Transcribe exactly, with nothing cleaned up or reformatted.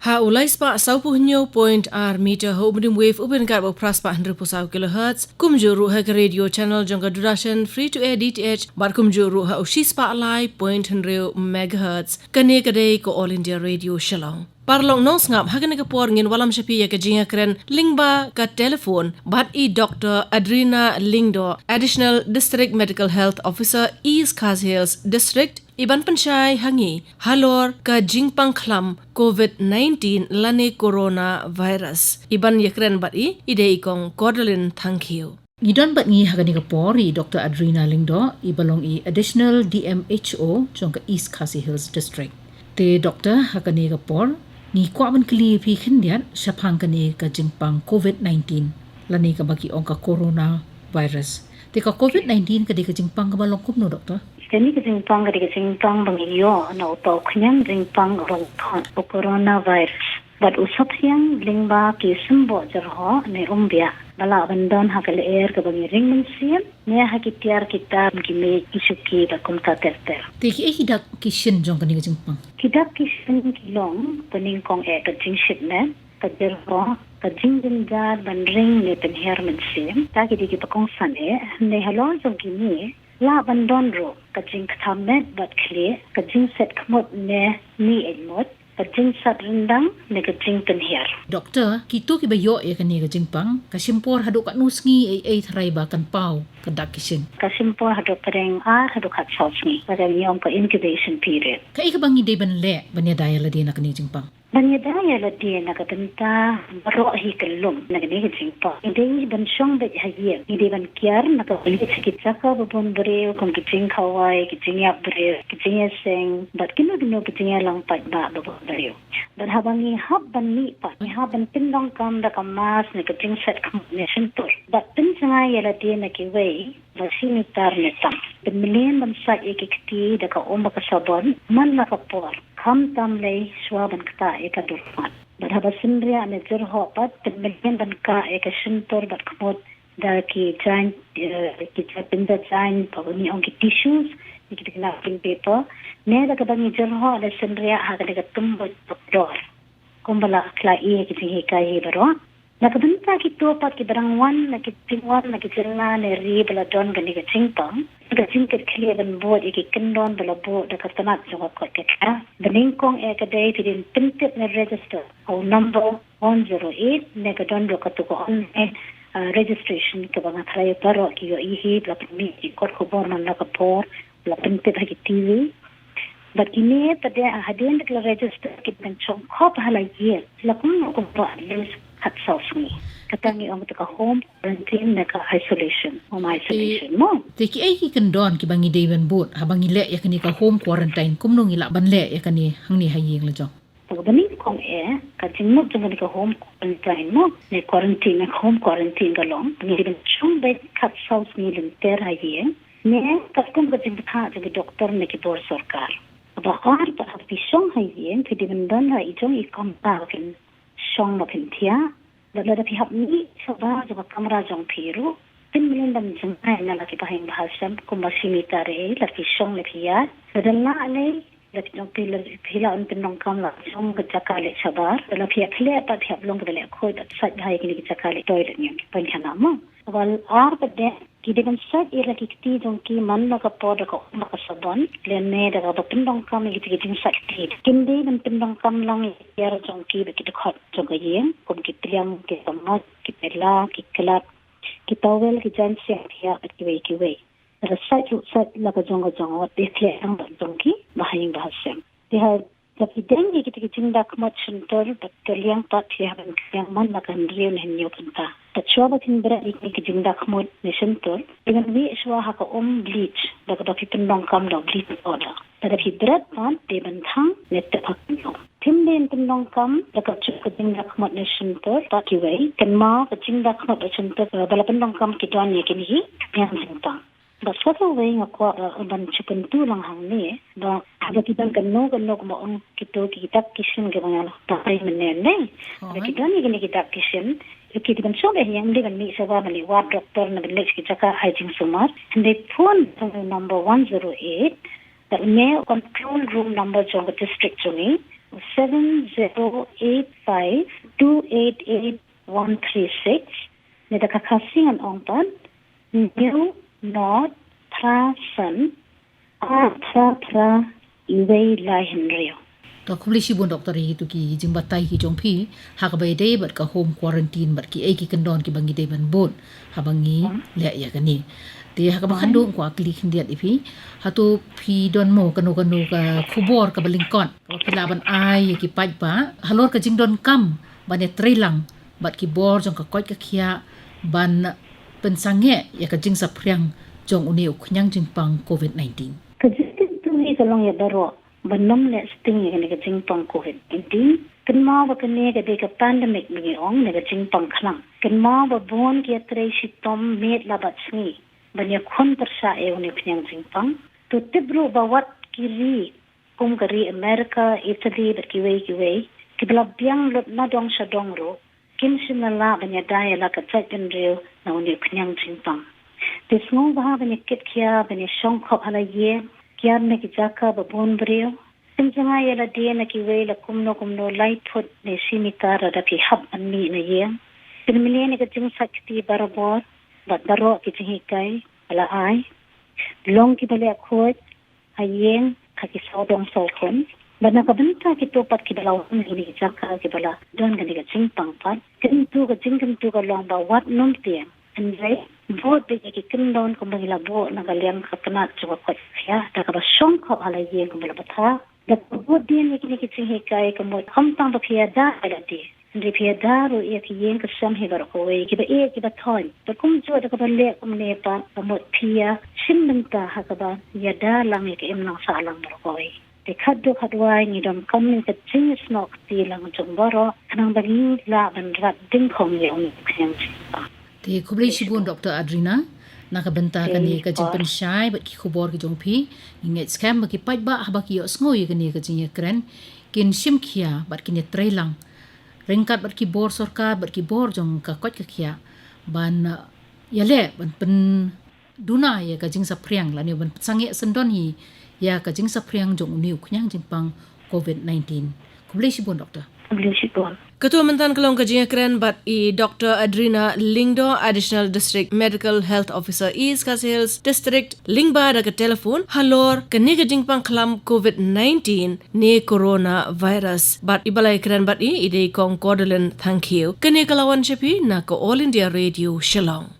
Ha u lai spah saw phew hynñiew point ar meter ha u medium wave u bynrap ba phra spah hynriew phew saw kilohertz, kumjuh ruh ha ka radio channel jong ka Doordarshan free to air D T H, bad kumjuh ruh ha u shi spah lai point hynriew megahertz. Kane ka dei ka All India Radio Shillong. Paralok nongsngap, ha kane ka por ngin wallam sha phi ïa ka jingïakren lyngba ka telephone bad i Doctor Adrina Lyngdoh, Additional District Medical Health Officer, East Khasi Hills District, i ban pynshai ha ngi halor ka jingpang khlam covid nineteen lane coronavirus. I ban ïakren bad i, i dei i kong Cordeline Thangkhiew. Ngi don bad ngi ha kane ka por i Doctor Adrina Lyngdoh, i ba long i Additional D M H O jong ka East Khasi Hills District. Te Doctor, ha kane ka por ngi kwah ban kylli phi khyndiat shaphang kane ka jingpang covid nineteen lane kaba ki ong ka coronavirus. Te ka covid nineteen ka dei ka jingpang kaba long kumno, Doctor? Kane ka jingpang ka dei ka jingpang ba ngi ïoh na uta u khñiang jingpang ba ngi khot u coronavirus. Bad u saphriang lyngba ki symbok jyrhoh ne umbiah ba lah ban don ha ka lyer kaba ngi ring mynsiem ne ha ki tiar ki tar, ki miej, ki shuki bad kumta ter ter. Te kiei ki dak ki shin jong kane ka jingpang? Ki dak ki shin ki long, ba nyngkong eh ka jingshit met, ka jyrhoh, ka jingjynjar ban ring ne pynhiar mynsiem, ta ki dei kiba kongsan eh. Ne halor jong kine lah ban don ruh ka jingktham met bad khlieh, ka jingset khmut ne mih eh mut, ka jingsat ryndang ne ka jingpynhiar. Doctor, kito kiba ïoh ïa kane ka jingpang, ka shim por haduh katno sngi ei ei tharai ba kan paw ka dak ki shin? Ka shim por haduh pdeng ar haduh khatsaw sngi, ba dang ïoh ka incubation period. Kaei kaba ngi dei ban leh ban ïada ïa lade na kane ka jingpang? Ban ïada ïa lade na ka bynta baroh hi ka lum na kane ka jingpang, ngi dei ban shong beit ha ïing, ngi dei ban kiar na ka bynta ki jaka ba bun briew, kum ki jingkhawai, ki jingïap briew, ki jingïaseng bad kino kino ki jingïalang paidbah ba bun briew. Bad haba ngi hap ban mih pat, ngi hap ban pyndonkam da ka mask ne ka jingset khmut ne shyntur. Bad pynjngai ïa lade na kiwei ba shi mitar ne tam. Pynmlien ban sait ïa ki kti da ka um bad ka sabon man la ka por, khamtam lei shuwa ban ktah ïa ka dur khmat. Bad haba synriah ne jyrhoh pat, pynmlien ban kah ïa ka shyntur bad khmut da ki jaiñ, eh, ki jaiñ, pynda jaiñ, ba ngi ong ki tissues, ne ki napkin paper, ne da kaba ngi jyrhoh ne synriah ha kane ka tymbuit dor, kumba la khlaiñ ïa ki jinghikai hi baroh. Na ka bynta kito pat kiba dang wan na ki jingwan na ki jylla ne ri ba la don kane ka jingpang, ka jingkitkhlieh ban bud ïa ki kyndon ba la buh da ka tnat jong ka koit ka khiah. Ba nyngkong eh ka dei phi dei ban pyntip ne register ha u number one zero eight, ne ka don ruh katu ka online, uh, registration kaba nga tharai baroh ki ïohi hi, ba la pynmih ki kot khubor man la ka por, ba la pyntip ha ki T V. Bad kine pat de hadien ba ki la register ki pynshong khop ha la ïing, la kumno kumba at least khatsaw sngi. Kata ngi ong kata ka home quarantine ne ka isolation, home isolation mo. Te kiei ki kyndon kiba ngi dei ban bud haba ngi leh ïa kane ka home quarantine, kumno ngi lah ban leh ïa kane hangne ha ïing la jong? Te kaba nyngkong eh, ka jingmut jong kane ka home quarantine mo, ne quarantine, ne home quarantine ka long ba ngi dei ban shong beit khatsaw sngi lynter ha ïing, ne katkum ka jingbthah jong ki doktor ne ki bor sorkar. Kaba ar pat, haba phi shong ha ïing phi dei ban don ha i jong i kamra ba phin shong ba phin thiah. Bad lada phi hap mih shabar jong ka kamra jong phi ruh, pynmlien ban jngai na la ki bahaïing bahasem, kumba shi mitar ei, la phi shong la phi ïaid. Lada lah lei, la phi jong phi la, phi lah ban pyndonkam la jong ka jaka leit shabar. Lada phi ïaid khleh pat, phi hap long kaba leh khuid bad sait bha ïa kine ki jaka leit toilet ne ki painkhana mo. Kaba ar pat de, ki dei ban sait ïa la ki kti jong ki man la ka por da ka um bad ka sabon, lane da kaba pyndonkam ïa kita ki jingsait kti. Kim dei ban pyndonkam lang ïa ki tiar jong ki bad ki dkhot jong ka ïing, kum ki pliang, ki samoit, ki pela, ki klat, ki towel, ki jaiñsiang thiah bad kiwei kiwei. Lada sait ruh sait la ka jong ka jong, wat phi khleh lang bad jong ki bahaïing bahasem. Te ha, lada phi deng ïa kita ki jingda khmut shyntur bad kylliang pat, phi hap ban kylliang man la ka hynriew ne hynñiew kynta. Bad shuwa ba phin bret ïa kita ki jingda khmut ne shyntur, dei ban wieh shuwa ha ka um bleach da kaba phi pyndonkam da u bleach powder. Lada phi bret pat, dei ban thang ne tep ha khyndew. Phim dei ban pyndonkam da ka juh ka jingda khmut ne shyntur bad kiwei. Kynmaw, ka jingda khmut bad shyntur ba la pyndonkam ki don ïa kine ki khñiang jingpang. Bad sa kawei nga kwah, eh, ban shu kyntu lang hangne, ba haba ki don kano kano, kumba ong kito ki dak ki shin kiba nga la batai mynne, ne? Haba ki don ïa kine ki dak ki shin, ki dei ban shong beit ha ïing, ym dei ban mih shabar, ban leit wad doktor ne ban leit sha ki jaka ai jingsumar. Hynrei phone jong u number one zero eight, bad une u control room number jong ka district jong ngi, seven zero eight five two eight eight one three six. Ne da ka Khasi ngan ong pat, hynñiew nod phra san ar phra phra uwei lai hynriew. To khublei shibun Doctor ïa kito ki jingbatai ki jong phi ha kaba ïadei bad ka home quarantine bad kiei ki kyndon kiba ngi dei ban bud haba ngi leh ïa kane. Te ha kaba khatduh kwah kylli khyndiat ïa phi, hato phi don mo kano kano ka khubor kaba lyngkot kaba phi lah ban ai ïa ki paidbah halor ka jingdonkam ban ïatreilang bad ki bor jong ka koit ka khiah ban pynsangeh ïa ka jingsaphriang jong une u khñiang jingpang COVID nineteen? Ka jingkyntu hi ka long ïa baroh ban ym leh sting ïa kane ka jingpang COVID nineteen. Kynmaw ba kane ka dei ka pandemic ba ngi ong, ne ka jingpang khlam. Kynmaw ba bun ki ïatrei shitom miet la bad sngi ban ïakhun pyrshah ïa une u khñiang jingpang. To tip ruh ba wat ki ri kum ka ri America, Italy bad kiwei kiwei, kiba la biang lut na dong sha dong ruh kim shym la lah ban ïada ïa la ka jaitbynriew na une u khñiang jingpang. Te sngewbha ban ïa kit khia, ban ïa shongkhop ha la ïing, kiar na ki jaka ba bun briew. Pynjngai ïa lade na kiwei la kumno kumno lai phut ne shi mitar lada phi hap ban mih na ïing. Pynmlien ïa ka jingsait kti barabor bad baroh ki jinghikai ba la ai. Long kiba leh khuid ha ïing ha ki sawdong sawkhun. Bad na ka bynta kito pat kiba la wan ha kine ki jaka kiba la don kane ka jingpang pat, kyntu, ka jingkyntu ka long ba wat nym tieng, hynrei bud beit ïa ki kyndon kumba ngi la buh na ka liang ka tnat jong ka koit ka khiah da kaba shongkhop ha la ïing kumba la bthah. Da kaba bud dien ïa kine ki jinghikai, ka mut khamtam ba phi ïada ïa lade, hynrei phi ïada ruh ïa ka ïing ka sem hi baroh kawei, kiba ïeit kiba thoiñ. Bad kumjuh da kaba leh kumne pat, ka mut phi ïa shim bynta ha kaba ïada lang ïa ka imlang sahlang baroh kawei. Te khatduh khatwai ngi donkam ïa ka jingsnoh kti lang jong baroh khnang ba ngin lah ban rat dyngkhong ïa une u khñiang jingpang. Te khublei shibun Doctor Adrina na ka bynta kane ka jingpynshai bad ki khubor ki jong phi. Ngi ngeit skhem ba ki paidbah haba ki ïohsngew ïa kane ka jingïakren kin shim khia bad kin ïatreilang ryngkat bad ki bor sorkar bad ki bor jong ka koit ka khiah ban, uh, ïaleh ban pynduna ïa ka jingsaphriang lane ban pynsangeh syndon hi ïa ka jingsaphriang jong une u khñiang jingpang COVID nineteen. Khublei shibun Doctor. Khublei shibun. Kato mynta ka long ka jingïakren bad i Doctor Adrina Lyngdoh, Additional District Medical Health Officer, East Khasi Hills District, lyngba da ka telephone halor kane ka jingpang khlam COVID nineteen ne coronavirus. Bad iba la ïakren bad i, i dei Kong Cordolin Thangkhiew. Kane ka la wan sha phi na ka All India Radio Shillong.